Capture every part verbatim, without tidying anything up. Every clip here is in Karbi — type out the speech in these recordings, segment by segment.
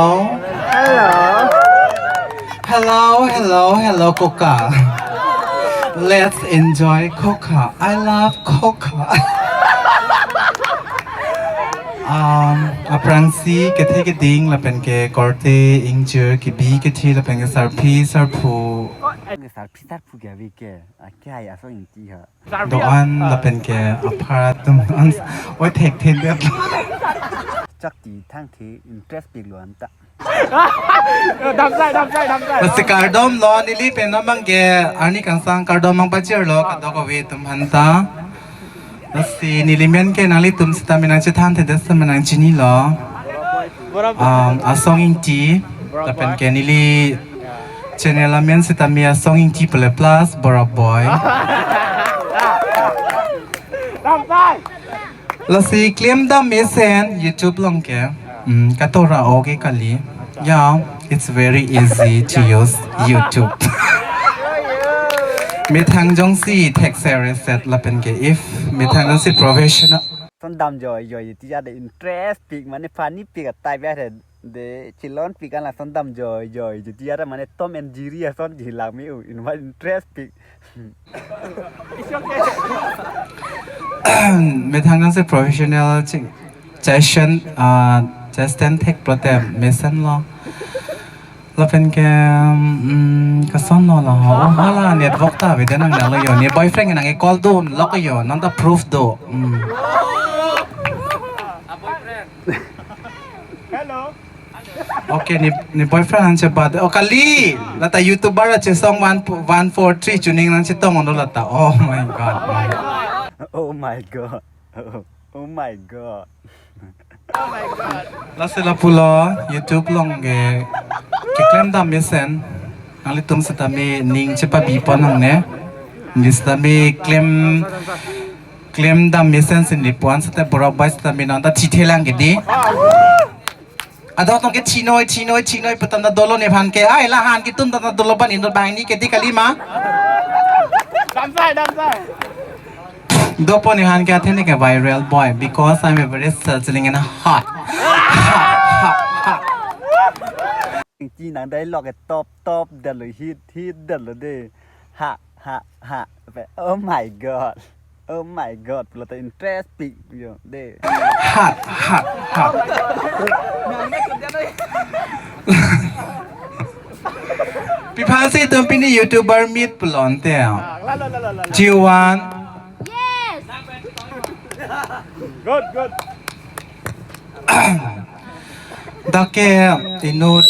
Hello. Hello, hello, hello, Coca. Let's enjoy Coca. I love Coca. Um, aphrangsi kethe keding lapen ke korte ingjir kebi kethe lapen ke sarpi sarpo. Sarpi sarpo ke abi ke. Ake ai Asong Ingti ha. Do-an lapen ke apar atum an oi thekthe det. Chak ti thang the interest pik lo anta. Damsai, damsai, damsai. Lasi kardom lo neli pen non abang ke arni kangsam kardom nangpajirlo kadokave atum aphanta. Lasi neli men ke nanglitum sitame nangchethan thedet sitame nangchinilo. Um, Asong Ingti, lapen ke neli channel amen sitame Asong Ingti pule plus Borok Boy. Damsai. Lasi klemdam mesen YouTube along ke. Hmm, katora oke kali. Yeah, it's very easy to use YouTube. Methang jongsi thekser set lapen ke if methang jongsi professional. Son dam joijoi ti ada interest pik mane funny pik a type ya de chilon pik an lason dam joijoi ti ada mane Tom and Jerry ason jilang mi u in what interest pik. Methang jongsi professional ching chai shen, ah, chai stand thek pulote mesenlo. Lapen ke, mm, kason lo la ho. Oh, hala network ta avedet nangnelo yo. Ne boyfriend nang call dun lok yo. Non ta proof do. Mm. Hello. Okay, ne, ne boyfriend an chebat. Oh, kali. Lata YouTuber chesong one, one four three chuning nangchetong undo lata. Oh my God. Oh my God. Oh my God. Lasi lapulo YouTube along ke keklemdam mesen. Nanglitum sitame ning chepabi pon nangne. Neli sitame klem, klemdam mesen si neli pu-an sita Borok Boy sitame non ta thithelang ke di. Adok tong ke chinoi, chinoi, chinoi pu tanda dolo nephan ke. Ai lahan ke tum tanda dolo ban inut bang ni ke di kalima. Damsai, damsai. Dopo nephan ke athe ne ke viral boy because I'm a very sizzling and hot. Hot, hot, hot. Ingti nang dialogue ke top, top detlo, hit, hit detlo de. Ha, ha, ha. Pe, oh my God. Oh my God. Pulo ta interest pik yo de. Hot, hot, hot. Pi aphansi itum pini YouTuber meet pulote. Jiwan. Yes. Good, good. Dak ke inut.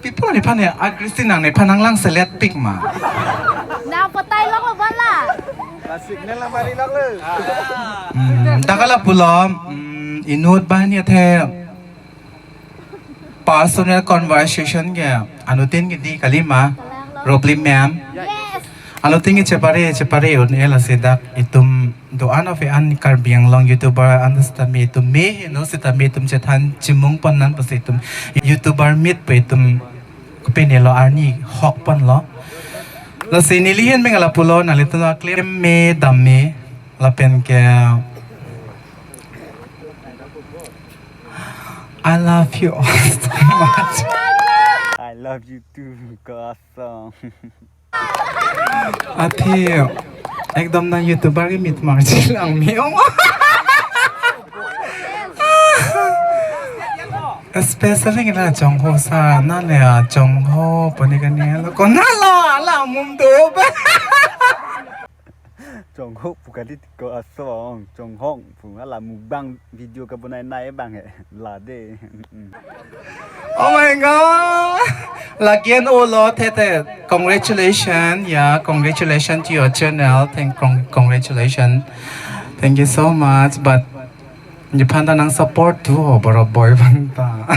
People nephan ne aggressive nang nephan nanglang selet pik ma. Nang patai lok lo bala. Signal nang bari lok lo. Hmm, dak ke lapulo, hmm, inut banghini athe personal conversation ke anuttin ke di kalima, Ropli ma'am. Yes. Anuttin ke chepare, chepare un-e lasi dak itum do-an ave an Karbi Anglong YouTuber an sitame itum me heno sitame itum chethan chimung pon nang pusi itum YouTuber meet pu itum kopine lo arni hok ponlo. Lasi neli ahin meng lapulo nanglitum aklem me dam me lapen ke I love you all so much. I love you too, Kosong. Athe ekdom nang YouTuber ke meet marji lang me ong. Especially la Jongho sa na le Jongho pone kani lo kona lo ala mum do ba. Jongho pu kali ko Asong, Jonghong pu ala mukbang video kabonai nai bang he la de. Oh my God. Lagian olo tete. Congratulations. Yeah, congratulations to your channel. Thank con- congratulations. Thank you so much. But nephan ta nang support tu ho Borok Boy aphanta.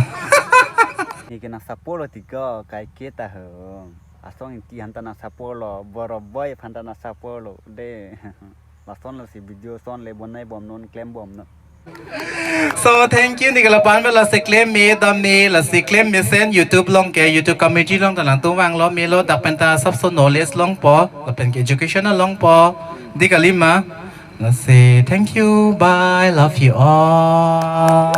Ne ke nang support lo tiko kai ke ta ho. Asong Ingti aphanta nang support lo, Borok Boy aphanta nang support lo de. Lason lo si video son le bonai bomnon klem bomnon. So thank you ne ke lapu-an lasi klem me dam me lasi klem mesen YouTube along ke YouTube community along ta nangtum vanglo melo dak pen ta sabso knowledge longpo lapen ke education longpo di kalima. Lasi thank you, bye, love you all.